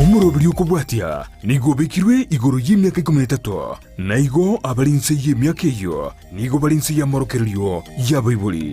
Omoroberi okobwatia nigo obekirwe igoro y'emiaka 13, na igo abare inse y'emiaka eyio nigo bare inse y'amorokererio y'abaibori.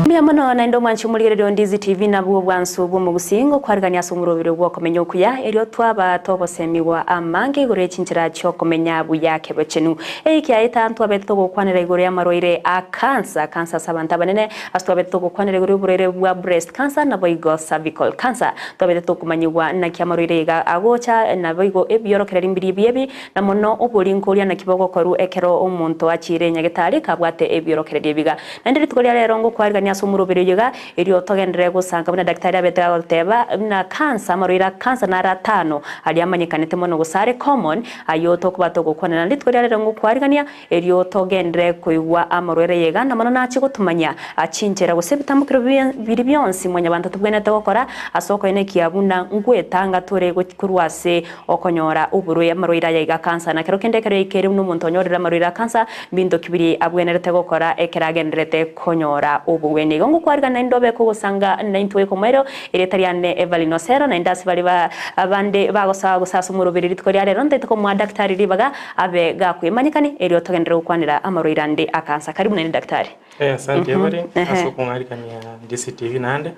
Mbuya mono naende omwanchi omorigereria o Ndizi TV nabwo obwansu bw'omogusii ngokwarigania ase omoroberi bw'okomenya okuya erio twaba togosemigwa amange igoro ye chinchera chiokomenya buya kebochenu. Eye kiaeta ntwabete togokwanera igoro y'amarwaire a cancer, cancer ase abanto abanene, ase twabete togokwanera igoro y'oborwaire bwa breast cancer naboigo cervical cancer. Twabete tokomanyigwa naki amarwaire iga agocha naboigo ebiorokererio mbiria ebi Na mono oboringoria naki bogokorwa ekero omonto achiire nyagetari kabwate ebiorokererio ebiga. Naende rituko ria rero ngokwarigania ase omoroberi oyo iga, erio togenderere gosanka buna daktari abete agoteba buna cancer, amarwaire a cancer naro atano aria amanyekanete mono gose are common, ayio tokoba togokwana. Naende rituko ria rero ngokwarigania erio togenderere koigwa amarwaire aya iga, na mono nache gotomanyia chinchera gose ebitambokero biria bionsi mwanyabanto tobwenerete gokora ase okoenekia buna ngwetanga tore korwa ase Okonyora oborwaire amarwaire aya iga cancer, na kero kende ekero yaikeire buna omonto onyorire amarwaire a cancer, mbinto ki biria abwenerete gokora ekero agendererete konyora obogwenia. Igo ngokwarigana naende obe kogosanga naintwe goika omoerio, erieta riane Evelyn Osero, naende ase baria ba abande bagosoa gose ase omoroberi rituko ria rero ntaete komoa daktari ribaga abe gakwemanyekani erio togenderere gokwanera amarwaire ande a cancer. Karibu naende daktari. Eh, asante Evelyn ase okong'arikania DCTV naende.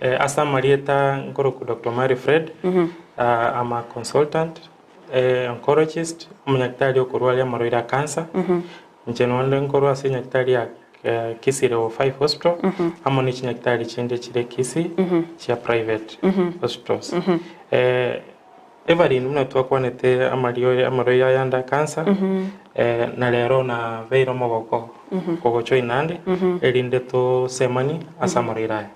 Eh, ase amarieta nkorokwa Dr. Omari Fred, ah, I'm a consultant, eh, oncologist, omonyagitari okorwaria amarwaire a cancer. Inche nonde nkorwa ase enyagitari ya eh, Kisii Level 5 Hospital, amo ne chinyagitari chinde chire Kisii chia private hospitals. Eh, Evelyn buna twakwanete amario amarwaire aya ande a cancer, na rero nabeire omogoko kogojoin naende, erinde tosemanie ase amarwaire aya.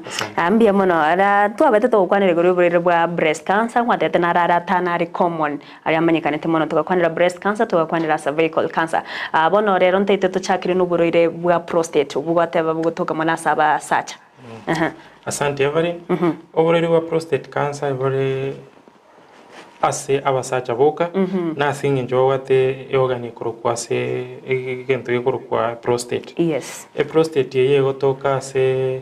Asante. Ah, mbuya mono. Ara twabete togokwanera igoro y'oborwaire bwa breast cancer, gwatebete naro are atano are common, aria amanyekanete mono. Togakwanera breast cancer, togakwanera cervical cancer. Ah, bono rero ntaete tochakire na oborwaire bwa prostate, obwo gwateba bogotoka mono ase abasacha. Aha. Asante Evelyn. Oborwaire bwa prostate cancer bore ase abasacha boka, na ase eng'encho babwate eorgan ekorokwa ase egento gekorokwa prostate. Yes. Eprostate eye egotoka ase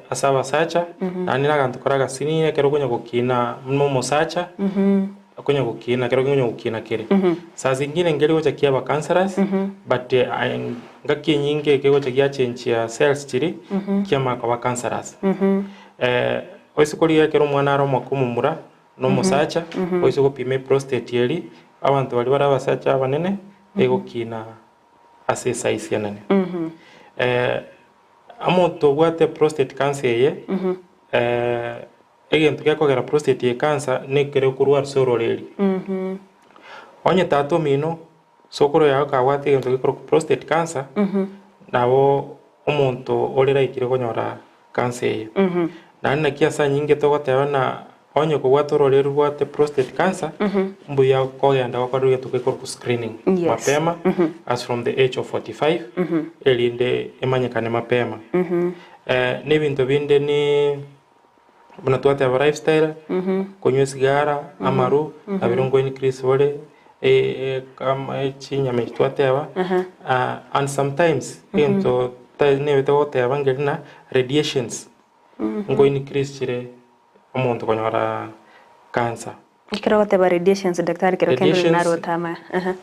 ase abasacha, naende na aganto kare agasinini ekero okonya gokina buna omosacha, okonya gokina ekero okonya gokina kere. Saa zingine nkeri gocha kiaba cancerous, but ngaki enyinge kegocha giachenchia cells chiria, kiamanya koba cancerous. Oise korigia ekero omwana are omoke omomura, na omosacha, oise gopima eprostate eria, abanto baria bare abasacha abanene, egokina ase esize enene. Omonto obwate prostate cancer eye, egento gekogera prostate eye cancer, nekere okorwa ase ororeri. Onye tata omino, sokoro yago kabwate egento gekorokwa prostate cancer, nabo omonto ore likely konyora cancer eye. Naende naki ase anyinge togoteba ng'a onye kobwate ororeri robwate prostate cancer, mbuya kogenda gokorerwa egento gekorokwa screening Yes. mapema as from the age of 45 erinde emanyekane mapema. Na ebinto binde ni buna twateba lifestyle, konywa esigara, amaru, nabio nko increase ore chinyama echi twateba, and sometimes egento nebete goteba nkeri na radiations nko increase chire omonto konyora cancer. Ekero ogoteba radiations daktari kero kende Radiations- narota ama aha.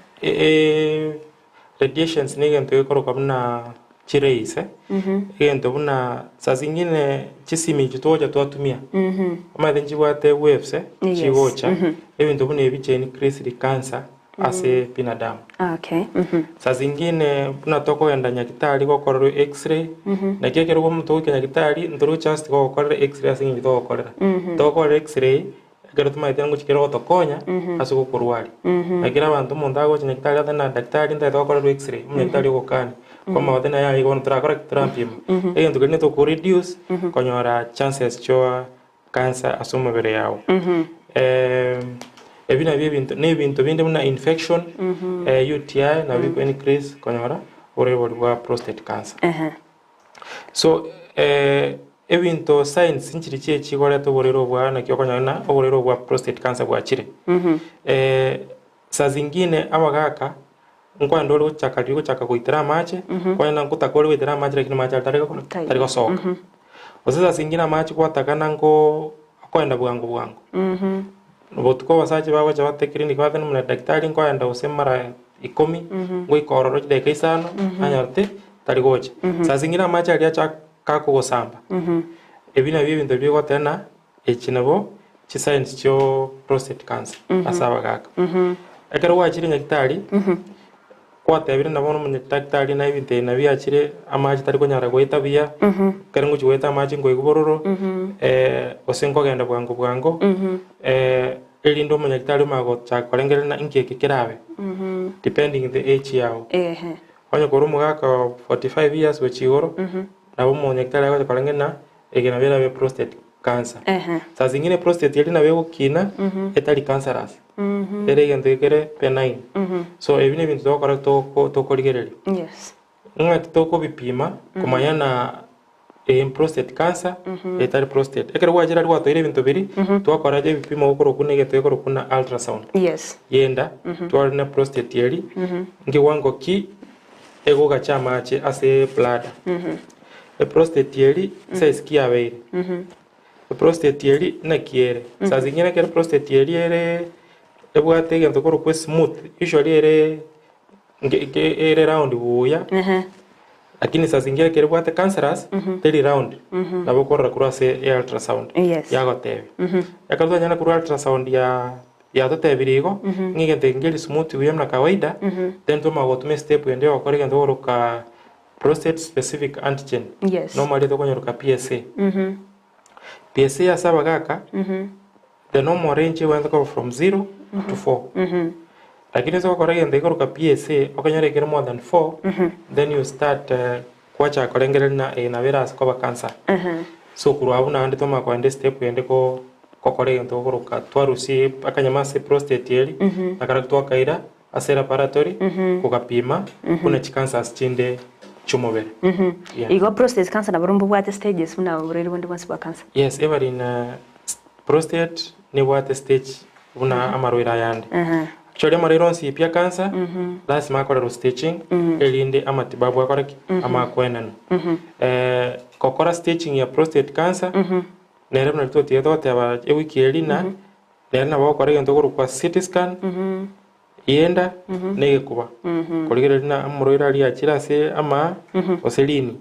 Radiations na egento gekorokwa buna chirays eh, egento buna saa zingine chisimi echi togocha twatumia, omanyete nchibwate waves eh, Yes. chigocha, ebinto buna ebi chia increase cancer ase binadamu. Okay. Saa zingine buna tokogenda nyagitari gokorerwa x-ray, naki ekero omonto ogoika nyagitari ntori chance tigogokorera x-ray ase eng'encho togokorera. Togokorera x-ray, ekero tomaete ngochi kere gotokonya ase ogokorwaria. Naki kera abanto omonto agocha nyagitari abe na daktari ntagete gokorerwa x-ray, omonyagitari ogokania, kwamanya gose naye aye bono torakora ki? Torampima. Egento keria nigo toko reduce konyora chances chioa cancer ase omobere yago. Ebi nabio ebinto, na ebinto binde buna infection, UTI nabo biko increase konyora oborwaire boria bwa prostate cancer. So ebinto signs nchiri chie chigoreta oborwaire obwa naki okonyora ng'a oborwaire obwa prostate cancer bwachire. Saa zingine abagaka nkoenda ore gochaka riria ogochaka goitera amache, kwanyora ngotaka ore goitera amache lakini amache aria tari gokora ki? Tari gosoka. Gose saa zingine amache gwatakana nko okoenda bwango bwango. Botuko abasacha bagocha bate clinic bateba buna daktari nkoenda gose mara ikomi, ngoika ororo chidakika isano, nanyorete tari gocha. Saa zingine amache aria acha kakogosamba, ebi nabio ebinto bigoteba ng'a echi nabo chisigns chio prostate cancer ase abagaka. Ekero gwachire nyagitari, Gwatebire na bono omonyaktari na ebinto ebi nabio biachire, amache tari konyara goeta buya, ekero ngochia goeta amache nkoigwa bororo, gose nkogenda bwango bwango, erinde omonyaktari omanye gochaka korengereria ng'a inki eke kerabe, depending the age yao. Onye kore omogaka o 45 years gochia igoro, nabo omonyaktari agocha korengereria ng'a eke nabo erabe prostate cancer. Saa zingine prostate eria nabo egokina etari cancerous. Ere egento gekere benign. So ebi nebinto togokora toko tokorigereria. Yes. Ng'aki tokobipima komanya na eye prostate cancer etari prostate. Ekero gwachire aria gwatoeire ebinto biria, twakora ebipimo gokorokwa na egento gekorokwa na ultrasound. Yes. Yenda twarore na prostate eria, nkiwango ki egogacha amache ase bladder. Eprostate eria size ki yabeire. Eprostate eria naki ere? Saa zingine ekero eprostate eria ere ebwate egento korokwa esmooth, usually ere nge- nge- ere round buya, lakini saa zingine ekero ebwate cancerous, teri round, nabo okorora korwa ase eultrasound Yes. yagotebia. Ekero twanyora korwa ultrasound ya yatotebirie igo, ng'a egento eke nkeri smooth buya buna kawaida, then twamanya gotuma estep ende ya gokora egento koroka Prostate specific antigen Yes. nomarieta okonyaroka PSA. PSA ase abagaka the normal range egwenerete koba from 0 to 4. Lakini ase ogokora egento gekoroka PSA okonyora ekere more than 4 then you start kwachaka korengereria ng'a eye nabo erase koba cancer. So korwa abwo naende twamanya kogenda estep ende ko gokora egento gekoroka twarusia akanyama ase prostate eria nakarabwo twakaira Ase laboratory kogapima buna chicancers chinde chiomobere. Yeah. Igo prostate cancer nabo mbobwate stages buna oborwaire bonde bwonsi bwa cancer. Yes, Evelyn, prostate nebwate stage buna amarwaire ayande. Actually amarwaire onsi pi a cancer lasima akorerwe staging erinde amatibabu akore ki? Amakoenanwa. Gokora staging ya prostate cancer nere buna rituko togoteba ewiki eria na Nere nabo ogokora egento okorokwa CT scan, yenda na egekuba, korigereria buna omorwaire aria achire ase amaa gose rini.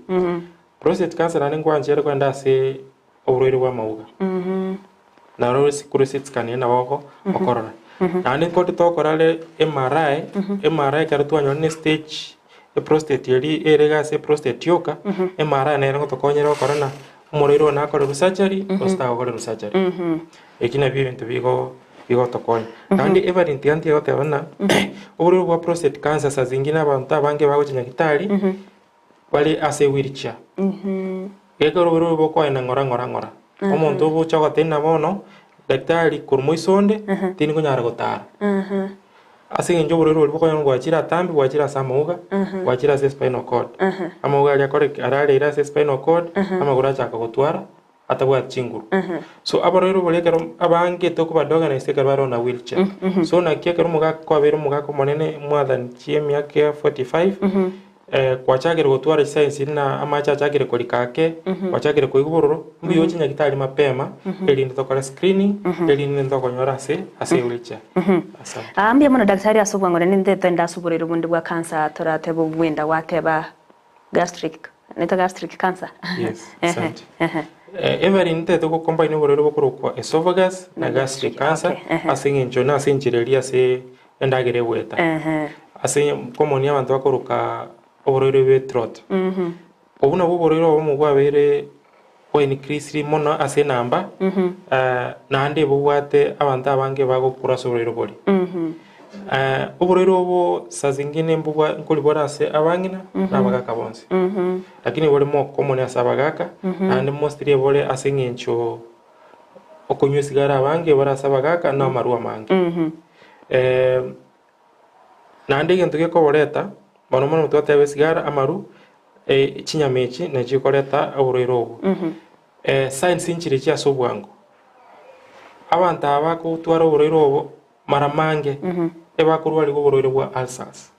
Prostate cancer naende nkwancha ere kogenda ase oborwaire bwa amauga. Naro ase korwa CT scan eye nabo oko okorora. Naende nkori togokora are MRI, MRI ekero twanyorire ne stage eprostate eria ere iga ase eprostate yoka, MRI nere ngotokonyera gokora ng'a omorwaire oyo nakorerwe surgery gose tagokorerwa surgery. Eki nabio ebinto bigo bigotokonya. Naende Evelyn tiga ntige goteba ng'a oborwaire bwa prostate cancer saa zingine abanto abange bagocha nyagitari bare ase ewheelchair. Gekogera oborwaire obo bokoenda ng'ora ng'ora ng'ora. Omonto ogocha ogotebia ng'a bono daktari korwa moiso onde tindi konyara gotara. Ase eng'encho oborwaire oria bokonyora bwachire atambe bwachire ase amauga, bwachire ase espinal cord. Amauga aria akore ki? Arareire ase espinal cord, amagoro achaka gotwara atabwati chinguru. So abarwaire oboria ekero abange tokobadoganise ekero bare on a wheelchair. So naki ekero omogaka kwabeire omogaka omonene more than chiemiaka ya 45, kwachakire gotwara chisigns buna amache achakire korika ake, kwachakire koigwa bororo, mbuya oche nyagitari mapema erinde tokore screening, erinde ntokonyora ase ase ewheelchair. Asante. Aa mbuya mono daktari ase obwango naende nintete ase oborwaire bonde bwa cancer toratebe obwenda gwateba Gastric, naitwa gastric cancer. Yes, asante. Evelyn ntaete go combine oborwaire bokorokwa esophagus na gastric cancer Okay, ehe. ase eng'encho na ase enchera eria ase endagera egoeta. Ehe. Ase common abanto bakoroka oborwaire bwe throat. Obwo nabwo oborwaire obomo bwabeire bwa increased mono ase enamba naende bobwate abanto abange bagokura ase oborwaire boria. Oborwaire obo saa zingine mbobwa nkoribora ase abang'ina na abagaka bonsi, lakini bore more common ase abagaka naende mostly ebore ase eng'encho okonywa esigara abange bare ase abagaka na amarwa amange. Naende egento gekoboreta, mono mono twateba esigara, amaru. Chinyama echi nachio chikoreta oborwaire obo. Signs nchire chia ase obwango, abanto aba bakotwara oborwaire obo mara mange ebakorwarigwa oborwaire bwa ulcers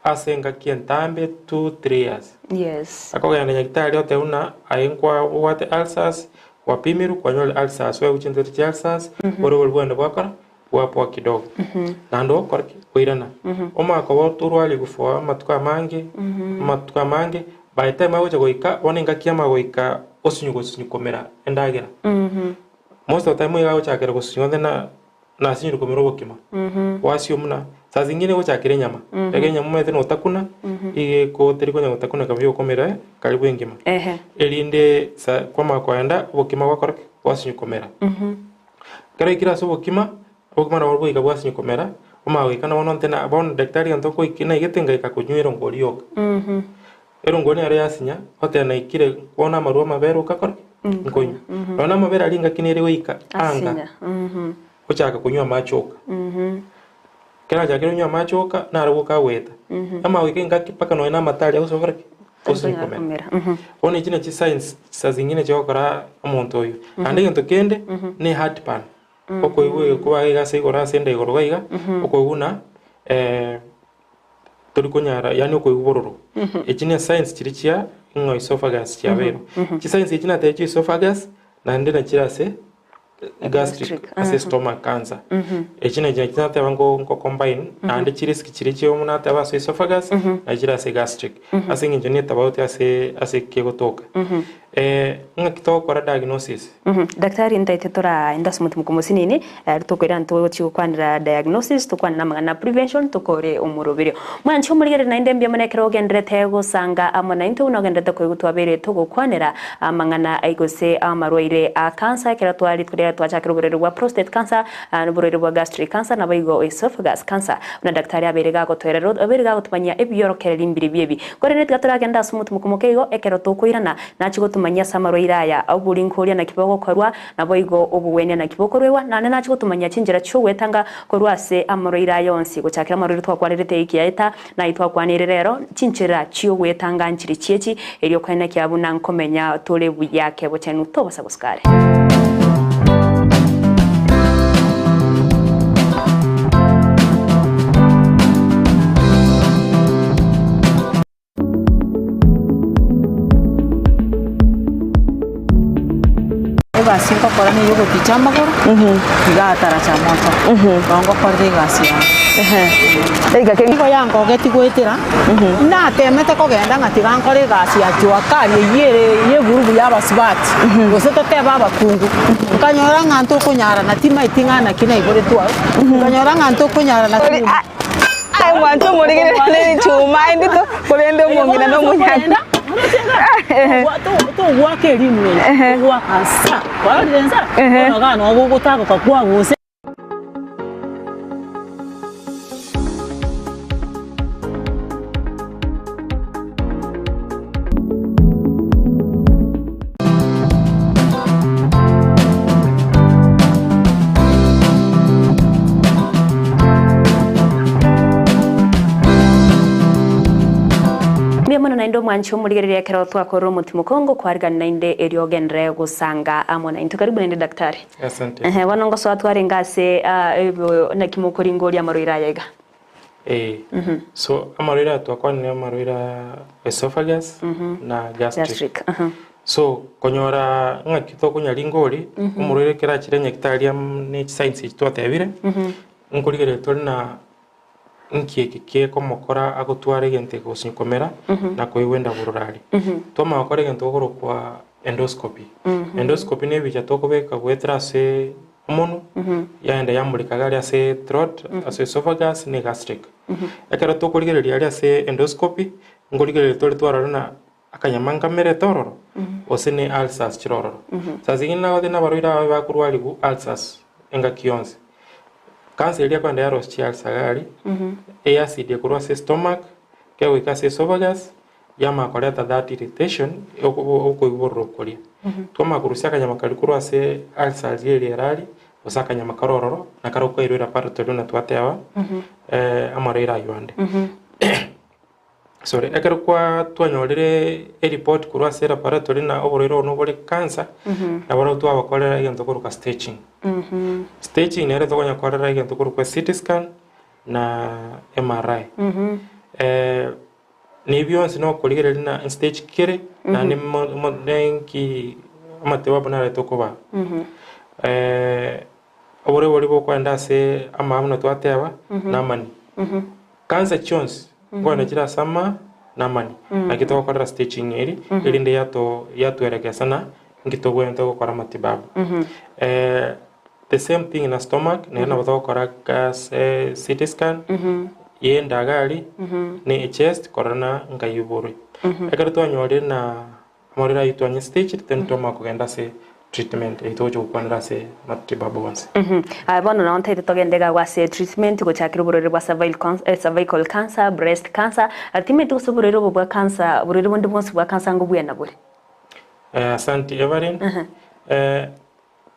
ase engaki entambe 2, 3 years. Yes. Akogenda nyagetari otebe buna aye nkwabwate ulcers, gwapimirwe kwanyorire ulcers, oegwe chintoto chia ulcers, oborwaire boria bwagenda bwakora bwapoa kidogo. Naende ogokora ki? Koirana. Omanye koba otorwarigwe for amatuko amange, amatuko amange, by the time agocha goika, bono engaki yamanya goika osinywe gosinywa komera endagera. Most of the time iga agochakera gosinywa onde na nasinyire komera obokima. Gwasio buna, saa zingine egochakera enyama, ekero enyama omanyete notakuna, iga eko teri konya gotakuneka buya okomera karibu engima. Ehe. Erinde sa kwamanya koenda obokima gwakora ki? Gwasinywa komera. Ekero oikire ase obokima, obokima nabo boika bwasinywa komera, omanye goika na bono ntena bono daktari egento nkoiki naigete ngaika konywa erongori yoka. Erongori nero yasinya, goteba naikire bono amarwa amabere okakora ki? Nkonywa. Nonya na amabere aria engaki nere goika anga, Asinya. ochaka konywa amache oka. Ekero achakire konywa amache oka, naro goka agoeta. Amanye goika engaki mpaka nonya na amate aria gose okore ki? Gose Tari komera. komera. Bono echi nachi signs saa zingine chiogokora omonto oyio. Naende egento kende, ne heartburn, okoigwa egekuba iga ase igoro ase enda igoro iga iga, okoigwa buna tori konyara yaani okoigwa bororo. Echi ne signs chiria chia ng'a oesophagus chiabeirwe. Chisigns echi natebia chia oesophagus, naende nachire ase gastric ase stomach cancer. Echi nachi nachi nateba nko nko combine naende chirisk chiria chiago nateba ase esophagus nachi chire ase gastric ase eng'encho ne tofauti ase ase kegotoka. Ng'aki togokora diagnosis? Daktari ntaete toraende ase omotimoko mosinini, tokoirana togochia gokwanera diagnosis, tokwane amang'ana a prevention, tokore omoroberio. Mwanche omorigereria naende mbuya mono ekero ogenderete gosanga amo naintwe buna ogenderete koigwa twabeire togokwanera amang'ana gose amarwaire a cancer ekero twa rituko riaye twachakire oborwaire bwa prostate cancer, oborwaire bwa gastric cancer naboigo esophagus cancer. Buna daktari abeire gagotoerera abeire gagotomanyia ebiorokererio mbiribio ebi. Korende tiga toragende ase omotimoko moke igo ekero tokoirana Nachie gotomanyia ase amarwaire aya, oboringoria naki bogokorwa, naboigo obogwenia naki bokoruegwa, naende nachie gotomanyia chinchera chi'ogwetanga korwa ase amarwaire aya onsi, gochakera amarwaire twakwanerete ewiki yaeta, na ayio twakwaneire rero, chinchera chi'ogwetanga nchire chi'echi, erio koenekia buna nkomenya tore buya kebochenu tobosa gosuka are. Egasi ngokora nigo ogoticha amagoro, iga ataracha moto, nabo ngokorera egasi yane. Nigo yangogetie goetera, natemete kogenda ng'a tiga nkore egasi ya jua kali eyio ere ya egurubu ya abasubati, gose totebe abakungu, nkanyora ng'a ntokonyarana timaeti ng'a naki naiboretwe aro, nkanyora ng'a ntokonyarana. Aye mwanche omorigereria nerichuma aye korende omong'ina na omonyaka. Togwaka erimu eri, togwaka nsa, kwarorire nsa, bono iga nogo ogotagoka kwagusa. Mbuya mono naende omwanchi omorigereria ekero twakorire omotimoka ongo kwarigani naende erio ogenderere gosanga amo naintwe. Karibu naende daktari. Asante. Ehe, bono ngosoa twarenge ase ah, ebo naki mokoringoria amarwaire aya iga. Eh, so amarwaire aya twakwanire amarwaire a esophagus na gastric. Gastric. aha. So konyora ng'aki tokonyaringori omorwaire ekero achire nyagetari am ne chisigns echi twatebire, nkorigereria tore na nki eke kekomokora agotwara egento eke gose komera na koigwa endaburura aria. Twamanya gokora egento gekorokwa endoscopy. Endoscopy na ebicha tokobeka goetera ase omonwe, yaenda yamureka iga aria ase throat, ase esophagus na egastric. Ekero tokorigereria aria ase endoscopy, nkorigereria tore twarora na akanyama nkamerete ororo, gose ne ulcers chire ororo. Saa zingine nagotebia nabarwaire ababe bakorwariwu ulcers engaki yonsi, cancer eria ekoenda yarosia chiulcer iga aria, eacid ekorwa ase estomach, kegoika ase esophagus, yamanya koreta that irritation okoigwa bororo koria. Twamanya korusia akanyama karia korwa ase ulcer riria eria ere aria, gose akanyama kare ororo, na karokwo kairwe laboratory buna twateba, amarwaire aywo ande. Sorry, ekero kwa twanyorire ereport korwa ase elaboratory na oborwaire obo nobore cancer, nabo twabakorera egento korwa staging. Staging nere tokonya korera egento korwa CT scan na MRI. Na bionsi nokorigereria na stage kere naende nenki amatibabu nare tokobaa. Oborwaire boria bokoenda ase amaa buna twateba na amani. Cancer chionsi nkoenda chire ase amaa na amani. Naki togokorera staging eri erinde yato yatwerekesa na nki tobwenerete gokora amatibabu. The same thing na stomach nere nabo togokora gas CT scan ye endagari na echest korora na nkai oborwe. Ekero twanyorire na amarwaire ayio twanye staged then twamanya kogenda ase treatment eyio togocha gokwanera ase matibabu bonsi. Aye bono nao ntaete togende iga agwo ase treatment gochakera oborwaire bwa cervical cancer, breast cancer, timanyeti gose oborwaire obo bwa cancer borwaire bonde bwonsi bwa cancer ngobwena bore? Asanti Evelyn.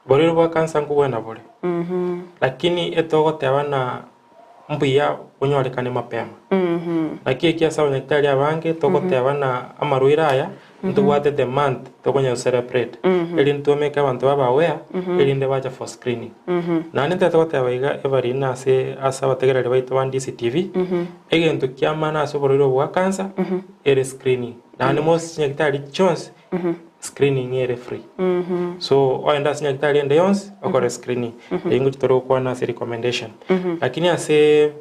Borwaire bwa cancer nkobwena bore, lakini etogoteba na mbuya bonyorekane mapema. Naki eki ase abanyagitari abange togoteba na amarwaire aya ntobwate the month tokonya celebrate erinde twamake abanto babe aware erinde bache for screening. Naende ntagete goteba iga Everine ase ase abategereri baito ba DCTV, egento kia maana ase oborwaire obo bwa cancer ere screening. Naende most chinyagitari chionsi screening ere free. So oende ase nyagitari ende yonsi okore screening. Eyio ngochi tore gokwana ase recommendation. Lakini ase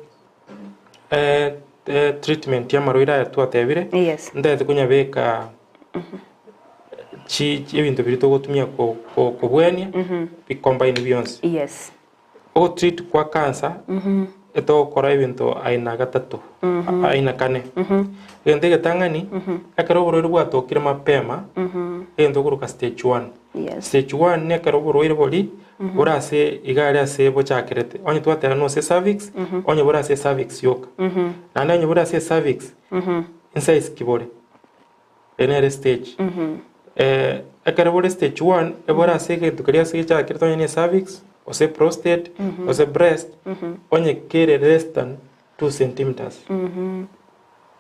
eh, eh, treatment ya amarwaire aya twatebire, Yes. ntagete konyabeka chi chi- ebinto biria togotumia ko- ko- kobwania bicombine bionsi. Yes. Ogotreat kwa cancer etogokora ebinto aina gatato, aina kane. Egento egetang'ani, ekero oborwaire bwatokire mapema, egento okoroka stage one. Yes. Stage one na ekero oborwaire boria bore ase iga aria ase bochakerete. Onye twateba nose cervix, onye bore ase cervix yoka. Naende onye bore ase cervix, insize ki bore? Eye nere stage. Ekero bore stage one, ebore ase egento keria ase gechakerete onye ne cervix, gose prostate, gose breast, onye kere less than 2 centimeters,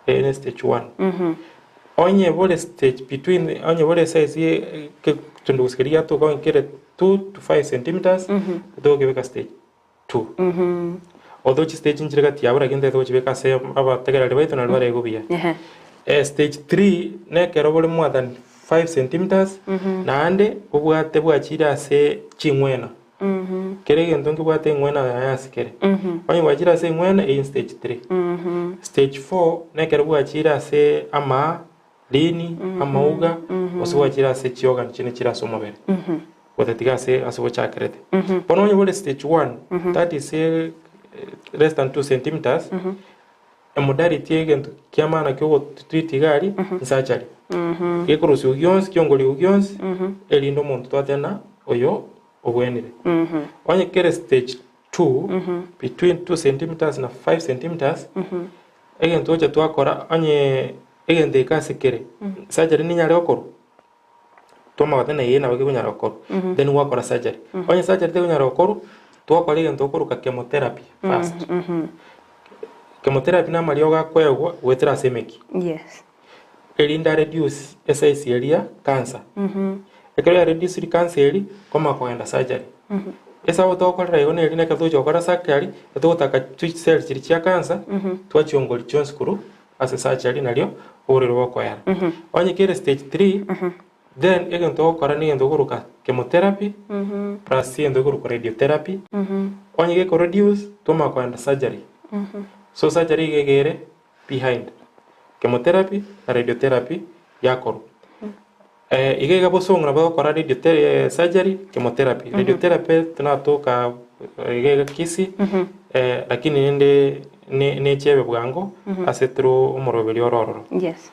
eye ne stage one. Onye bore stage between, onye bore size ye egetundugusi keria giatoka onye kere 2 to 5 centimeters, togokebeka stage 2. Although chistage nchire gati yabo lakini ntagete gochibeka ase abategereri baito nario baraigu buya. Stage 3 nekero bore more than 5 centimeters naende obwate bwachire ase ching'wena. Kera egento nkebwate eng'wena yaye ase kere. Onye bwachire ase eng'wena eyio ni stage 3. Stage 4 nekero bwachire ase amaa, rini, amauga, gose bwachire ase chiorgan chinde chire ase omobere. Gotatiga ase ase bochakerete. Bono onye bore stage 1, that is less than 2 centimeters, emodality egento kia maana kia ogotreat iga aria, ni surgery. Gekorosiwa gionsi, kiongoriwa gionsi, erinde omonto twateba ng'a oyo obwenire. Onye kere stage 2, between 2 centimeters na 5 centimeters, egento togocha twakora onye egento eke ase kere, surgery ninyare gokorwa? Twamanya na eye nabo kegonyara gokorwa, then gwakora surgery. Onye surgery tekonyara gokorwa, twakora egento okoroka chemotherapy first. Chemotherapy na amariogo akoegwa goetera ase emeki. Yes. Erinde a reduce esize eria cancer. Ekero ya reduciri cancer eria, kwamanya kogenda surgery. Ase abwo togokorera igo neri na ekero togochia gokora surgery, etogotaka chicells chiria chia cancer, twachiongoria chionsi korwa ase surgery nario oborwaire bokoera. Onye kere stage 3, then egento ogokora na egento okoroka chemotherapy plus egento ekorokwa radiotherapy, onye geko reduce twamanya kogenda surgery. So surgery iga egere behind chemotherapy na radiotherapy yakorwa. Iga iga bosongo nabo bagokora radio surgery, chemotherapy. Radiotherapy tinatoka iga iga Kisii, lakini rende nechebe bwango ase through omoroberi ore ororo. Yes.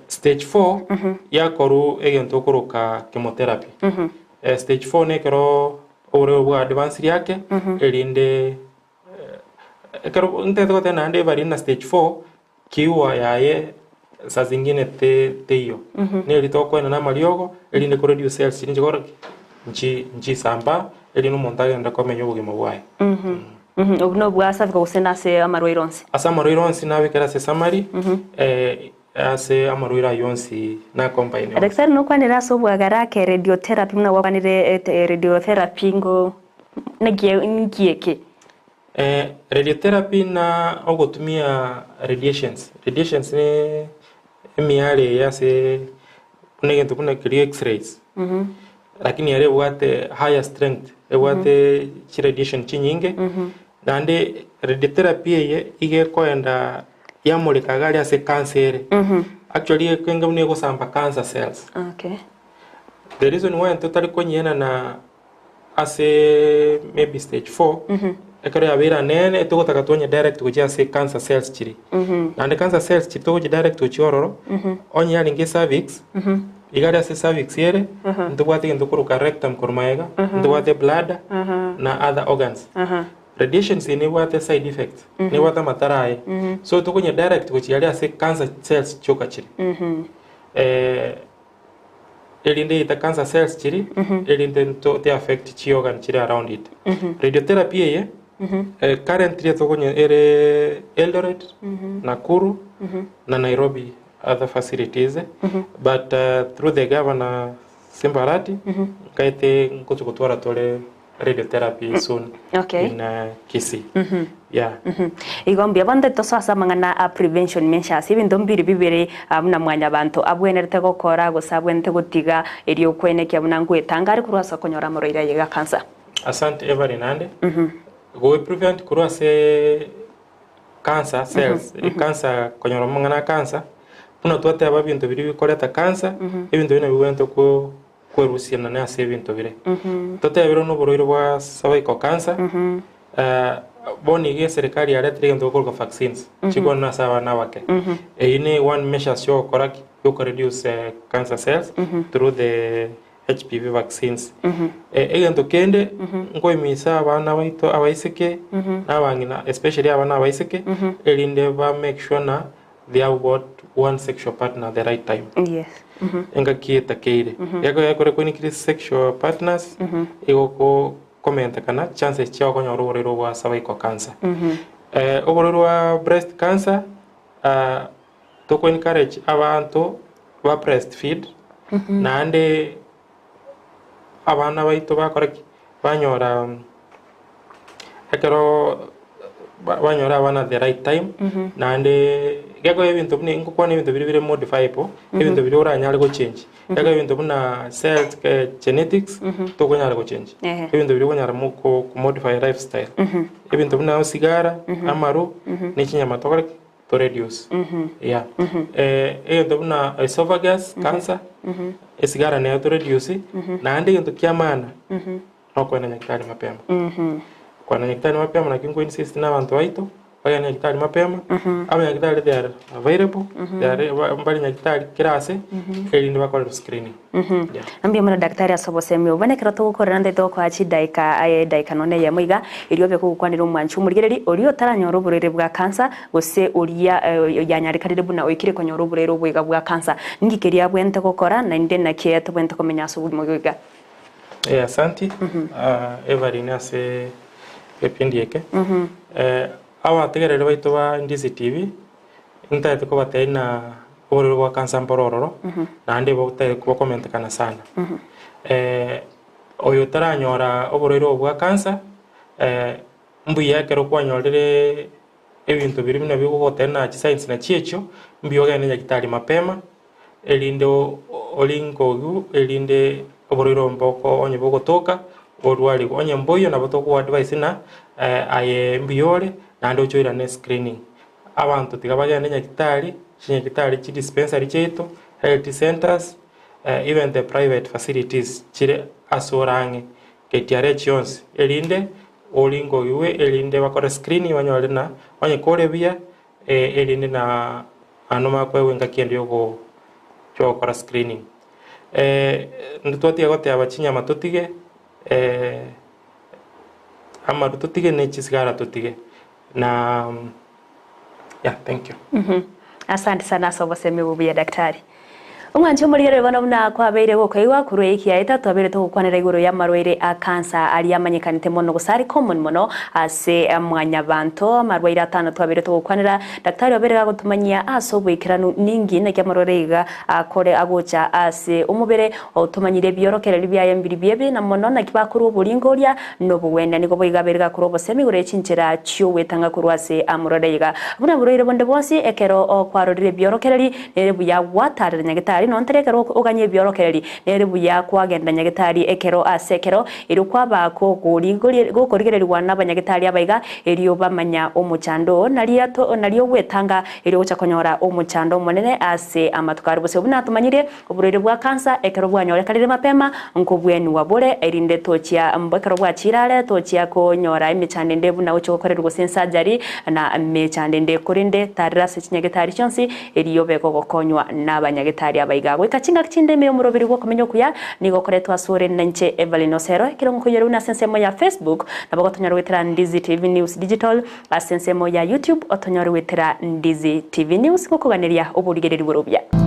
Stage 4 yakorwa egento okoroka chemotherapy. Stage 4 nekero oborwaire bwa advanced ake erinde ekero ntagete goteba naende ebari na stage 4 Kiua yaye saa zingine te teiyo. Neri tokoenda na amariogo, erinde ko reduce cells chiria nchikora ki? Nchi nchisamba, erinde omonto agende komenya obogima bwaye. Obwo nobwa cervical gose nase amarwaire onsi? Ase amarwaire onsi nabekere ase summary, ase amarwaire ayio onsi na combine onsi. Daktari nokwanire ase obwagare ake radiotherapy buna gwakwanire radiotherapy ngo naki nki eke? Radiotherapy na ogotumia radiations, radiations ne emiare eye ase buna egento buna keria x-rays. Lakini ere ebwate higher strength, ebwate chiradiation chinyinge, naende radiotherapy eye iga ekoenda yamoreka iga aria ase cancer ere. Actually ekenge buna egosamba cancer cells. Okay. The reason why totari konyienana ase maybe stage 4 ekero yabeire anene togotaka twonye direct gochia ase cancer cells chiria. Naende cancer cells chiria togochia direct gochia ororo, onye yarenge cervix, iga aria ase cervix ere, ntobwate egento korwa rectum korwa magega, ntobwate bladder na other organs. Radiations eye nebwate side effects, nebwate amatara aye. So tokonya direct gochia aria ase cancer cells chioka chire. Erinde eite cancer cells chiria, erinde nto te affect chi organ chire around it. Radiotherapy eye, currently tokonya ere Eldoret, Nakuru, na Nairobi other facilities, but through the governor Simba Arati, nkaete ngochi gotwara tore radiotherapy soon Okay. in Kisii. Yeah. Igo mbuya bono tosoe ase amang'ana a prevention measures, ebinto mbiri bibere buna mwanyabanto abwenerete gokora gose abwenerete gotiga erio kwenekia buna ngoetanga are korwa ase okonyora amarwaire aye ga cancer. Asante Every naende go prevent korwa ase cancer cells cancer konyora amang'ana a cancer buna twateba ebinto biria bikoreta cancer ebinto biria nabio bibwenerete ko kwerusianana ase ebinto bire. Totebire noborwaire bwa cervical cancer, bono iga eserikari yaretire egento gekorokwa vaccines, chikwanwa ase abana abake. Eyio ne one measures yogokora ki? Yoko reduce cancer cells through the HPV vaccines. Egento kende, nkoimisa abana baito abaiseke, na abang'ina especially abana abaiseke, erinde ba make sure na they have got one sexual partner at the right time. Yes. Engaki etakeire. Ekero ekore koinikire sexual partners, igo ko komentekana chances chiao konyora oborwaire obwa cervical cancer. Oborwaire bwa breast cancer, toko encourage abanto ba breastfeed, naende abana baito bakora ki? Banyora ekero banyora abana at the right time, naende gekogera ebinto buna ngokwana ebinto biria bire modifiable, ebinto biria oranyare gochange. Gekogera ebinto buna cells, genetics, tokonyara gochange. Ebinto biria okonyara mo ko modify lifestyle. Ebinto buna osigara, amaru, ne chinyama tokore ki? To reduce. Yeah. Egento buna esophagus cancer, esigara nero to reduce, naende egento kia maana, nokoenda nyagetari mapema. Koenda nyagetari mapema naki nko insist na abanto baito, bagende nyagetari mapema, abanyagetari they are available, they are mbare nyagetari kera ase, erinde bakorerwe screening. Yeah. Mbuya mono daktari ase obosemi obo. Bono ekero togokorera ntaete gokoa chidaika aye edaika nonya eyemo iga, erio obe kogokwanera omwanchi omorigereri oria otaranyora oborwaire bwa cancer gose oria yanyarekanire buna oikire konyora oborwaire obo iga bwa cancer. Ninki keria abwenerete gokora naende naki tobwenerete komenya ase obogima obo iga? Eh, asanti Evelyn ase egepindi eke. Abategereri baito ba Ndizi TV, ntaete kobatebia ng'a oborwaire bwa cancer mboro ororo, naende bokomentekana sana. Oyo otaranyora oborwaire obo bwa cancer, mbuya ekero kwanyorire ebinto biria buna bigogotebia na chisigns nachio echio, mbuya ogende nyagetari mapema, erinde oringogu erinde oborwaire obo mboko onye bogotoka orwarigwe. Onye mboiyo nabo tokoa advice ng'a aye mbuya ore naende oche oirane screening. Abanto tiga bagende nyagetari, chinyagitari chi dispensary chiaito, health centres, even the private facilities chire ase ore ang'e, KTRH chionsi, erinde oringogigwe erinde bakore screening banyore ng'a onye kore buya erinde na ano makoegwa engaki ende yogo yogokora screening. Ntwatiga goteba chinyama totige, amaru totige ne chisigara totige na yeah thank you. Asante sana ase obosemi obo buya daktari. Omwanchi omorigereria bono buna kwabeire gokoigwa korwa ekiaeta twabeire togokwanera igoro y'amarwaire a cancer aria amanyekanete mono gose are common mono ase mwanyabanto. Amarwaire atano twabeire togokwanera, Daktari obeire gagotomanyia ase oboikeranu ninki naki amarwaire iga akore agocha ase omobere otomanyire ebiorokererio biaye mbiri biebi na mono naki bakorwa oboringo oria nobogwenia. Nigo boigo abeire gakorwa obosemi igoro ye chinchera chi'ogwetanga korwa ase amorwaire iga. Buna borwaire bonde bwonsi ekero kwarorire ebiorokereri Nere buya gwatarera nyagetari, nonya tari ekero oganye ebiorokereri, nere buya kwagenda nyagetari ekero ase ekero, erio kwaba gokorigererigwa nabanyagetari abaiga, erio bamanya omochando oo, nario nario ogwetanga erio ogocha konyora omochando omonene ase amatuko aria. Gose buna tomanyirie, oborwaire bwa kansa ekero bwanyorekanire mapema, nkobwenigwa bore, erinde tochia ekero bwachire are, tochia konyora emechando ende buna gochia gokorerwa gose esajari, na mechando ende. Korende tarera ase chinyagetari chionsi, Erio obe gogokonywa nabanyagetari aba iga. Goika chingaki chinde ime y'omoroberi bw'okomenya okuya nigo okoretwa asore nainche Evelyn Osero, ekero ngokoinyora buna ase ensemo ya Facebook nabo gotonyora goetera Ndizi TV News Digital, ase ensemo ya YouTube otonyore goetera Ndizi TV News gokoganeria oborigereria bore obuya.